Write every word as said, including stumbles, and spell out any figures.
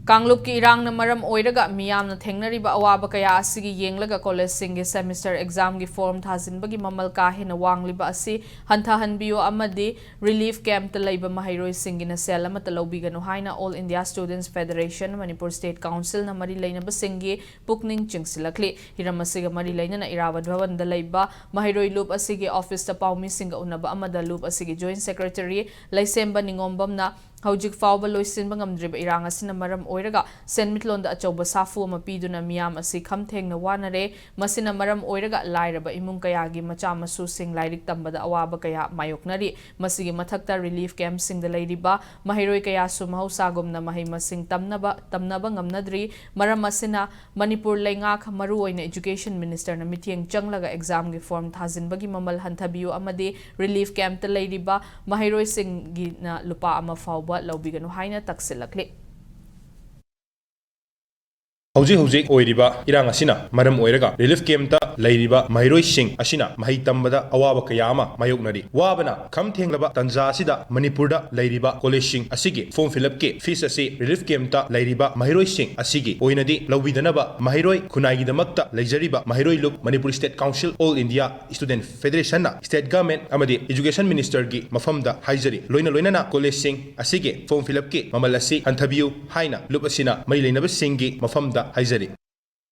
ꯀꯥꯡꯂꯨꯞꯀꯤ ꯏꯔꯥꯡꯅ ꯃꯔꯝ ꯑꯣꯏꯔꯒ ꯃꯤꯌꯥꯝꯅ ꯊꯦꯡꯅꯔꯤꯕ ꯑꯋꯥꯕ ꯀꯌꯥ ꯑꯁꯤꯒꯤ ꯌꯦꯡꯂꯒ ꯀꯣꯂꯦꯖꯁꯤꯡꯒꯤ ꯁꯦꯃꯤꯁꯇꯔ ꯑꯦꯛꯖꯥꯝꯒꯤ ꯐꯣꯔꯝ ꯊꯥꯖꯤꯟꯕꯒꯤ ꯃꯃꯜ ꯀꯥ ꯍꯦꯟꯅ ꯋꯥꯡꯂꯤꯕ ꯑꯁꯤ ꯍꯟꯊꯍꯟꯕꯤꯌꯨ ꯑꯃꯗꯤ ꯔꯤꯂꯤꯐ ꯀꯦꯝꯞꯇ ꯂꯩꯕ ꯃꯍꯩꯔꯣꯏꯁꯤꯡꯒꯤꯅ ꯁꯦꯜ ꯑꯃꯠꯇ ꯂꯧꯕꯤꯒꯅꯨ ꯍꯥꯏꯅ All India Students Federation, Manipur State Councilꯅ ꯃꯔꯤ ꯂꯩꯅꯕꯁꯤꯡꯒꯤ ꯄꯨꯛꯅꯤꯡ ꯆꯤꯡꯁꯤꯜꯂꯛꯂꯤ꯫ ꯍꯤꯔꯝ ꯑꯁꯤꯒ ꯃꯔꯤ ꯂꯩꯅꯅ ꯏꯔꯥꯕꯠ ꯚꯕꯟꯗ ꯂꯩꯕ ꯃꯍꯩꯔꯣꯏ ꯂꯨꯞ ꯑꯁꯤꯒꯤ ꯑꯣꯐꯤꯁꯇ ꯄꯥꯎꯃꯤꯁꯤꯡꯒ ꯎꯅꯕ ꯑꯃꯗ ꯂꯨꯞ ꯑꯁꯤꯒꯤ ꯖꯣꯏꯟꯠ ꯁꯦꯀ꯭ꯔꯦꯇꯔꯤ ꯂꯩꯁꯦꯝꯕ ꯅꯤꯉꯣꯝꯕꯝꯅ ꯍꯧꯖꯤꯛ ꯐꯥꯎꯕ ꯂꯣꯏꯁꯤꯟꯕ ꯉꯝꯗ꯭ꯔꯤꯕ ꯏꯔꯥꯡ ꯑꯁꯤꯅ ꯃꯔꯝ ꯑꯣꯏꯔꯒ ꯁꯦꯟꯃꯤꯠꯂꯣꯟꯗ ꯑꯆꯧꯕ ꯁꯥꯐꯨ ꯑꯃ ꯄꯤꯗꯨꯅ ꯃꯤꯌꯥꯝ ꯑꯁꯤ ꯈꯝ ꯊꯦꯡꯅ ꯋꯥꯅꯔꯦ꯫ ꯃꯁꯤꯅ ꯃꯔꯝ ꯑꯣꯏꯔꯒ ꯂꯥꯏꯔꯕ ꯏꯃꯨꯡ ꯀꯌꯥꯒꯤ ꯃꯆꯥ ꯃꯁꯨꯁꯤꯡ ꯂꯥꯏꯔꯤꯛ ꯇꯝꯕꯗ ꯑꯋꯥꯕ ꯀꯌꯥ ꯃꯥꯌꯣꯛꯅꯔꯤ꯫ ꯃꯁꯤꯒꯤ ꯃꯊꯛꯇ ꯔꯤꯂꯤꯐ ꯀꯦꯝꯞꯁꯤꯡꯗ ꯂꯩꯔꯤꯕ ꯃꯍꯩꯔꯣꯏ ꯀꯌꯥꯁꯨ ꯃꯍꯧꯁꯥꯒꯨꯝꯅ ꯃꯍꯩ ꯃꯁꯤꯡ ꯇꯝꯅꯕ, ꯇꯝꯅꯕ ꯉꯝꯅꯗ꯭ꯔꯤ꯫ ꯃꯔꯝ ꯑꯁꯤꯅ ꯃꯅꯤꯄꯨꯔ ꯂꯩꯉꯥꯛ, ꯃꯔꯨꯑꯣꯏꯅ ꯏꯖꯨꯀꯦꯁꯟ ꯃꯤꯅꯤꯁꯇꯔꯅ ꯃꯤꯠꯌꯦꯡ ꯆꯪꯂꯒ ꯑꯦꯛꯖꯥꯝꯒꯤ ꯐꯣꯔꯝ ꯊꯥꯖꯤꯟꯕꯒꯤ ꯃꯃꯜ ꯍꯟꯊꯕꯤꯌꯨ ꯑꯃꯗꯤ ꯔꯤꯂꯤꯐ ꯀꯦꯝꯞꯇ ꯂꯩꯔꯤꯕ ꯃꯍꯩꯔꯣꯏꯁꯤꯡꯒꯤꯅ ꯂꯨꯄꯥ ꯑꯃ ꯐꯥꯎꯕ ꯂꯧꯕꯤꯒꯅꯨ ꯍꯥꯏꯅ ꯇꯛꯁꯤꯜꯂꯛꯂꯤ꯫ ꯍꯧꯖꯤꯛ ꯍꯧꯖꯤꯛ ꯑꯣꯏꯔꯤꯕ ꯏꯔꯥꯡ ꯑꯁꯤꯅ ꯃꯔꯝ ꯑꯣꯏꯔꯒ ꯔꯤꯂꯤꯐ ꯀꯦꯝꯞꯇ ꯂꯩꯔꯤꯕ ꯃꯍꯩꯔꯣꯏꯁꯤꯡ ꯑꯁꯤꯅ ꯃꯍꯩ ꯇꯝꯕꯗ ꯑꯋꯥꯕ ꯀꯌꯥ ꯑꯃ ꯃꯥꯌꯣꯛꯅꯔꯤ꯫ ꯋꯥꯕꯅ ꯈꯝ ꯊꯦꯡꯂꯕ ꯇꯟꯖꯥ ꯑꯁꯤꯗ ꯃꯅꯤꯄꯨꯔꯗ ꯂꯩꯔꯤꯕ ꯀꯣꯂꯦꯖꯁꯤꯡ ꯑꯁꯤꯒꯤ ꯐꯣꯔꯝ ꯐꯤꯜ ꯑꯞꯀꯤ ꯐꯤꯁ ꯑꯁꯤ ꯔꯤꯂꯤꯐ ꯀꯦꯝꯞꯇ ꯂꯩꯔꯤꯕ ꯃꯍꯩꯔꯣꯏꯁꯤꯡ ꯑꯁꯤꯒꯤ ꯑꯣꯏꯅꯗꯤ ꯂꯧꯕꯤꯗꯅꯕ ꯃꯍꯩꯔꯣꯏ ꯈꯨꯟꯅꯥꯏꯒꯤꯗꯃꯛꯇ ꯂꯩꯖꯔꯤꯕ ꯃꯍꯩꯔꯣꯏ ꯂꯨꯞ Manipur state council all India student ꯐꯦꯗꯔꯦꯁꯟꯅ ꯁ꯭ꯇꯦꯠ ꯒꯚꯔꯟꯃꯦꯟꯠ ꯑꯃꯗꯤ ꯏꯖꯨꯀꯦꯁꯟ ꯃꯤꯅꯤꯁꯇꯔꯒꯤ ꯃꯐꯝꯗ ꯍꯥꯏꯖꯔꯤ꯫ ꯂꯣꯏꯅ ꯂꯣꯏꯅꯅ ꯀꯣꯂꯦꯖꯁꯤꯡ ꯑꯁꯤꯒꯤ ꯐꯣꯔꯝ ꯐꯤꯜ ꯑꯞꯀꯤ ꯃꯃꯜ ꯑꯁꯤ ꯍꯟꯊꯕꯤꯌꯨ ꯍꯥꯏꯅ ꯂꯨꯞ ꯑꯁꯤꯅ ꯃꯔꯤ ꯂꯩꯅꯕꯁꯤꯡꯒꯤ ꯃꯐꯝꯗ ꯍꯥꯏꯖꯔꯤ꯫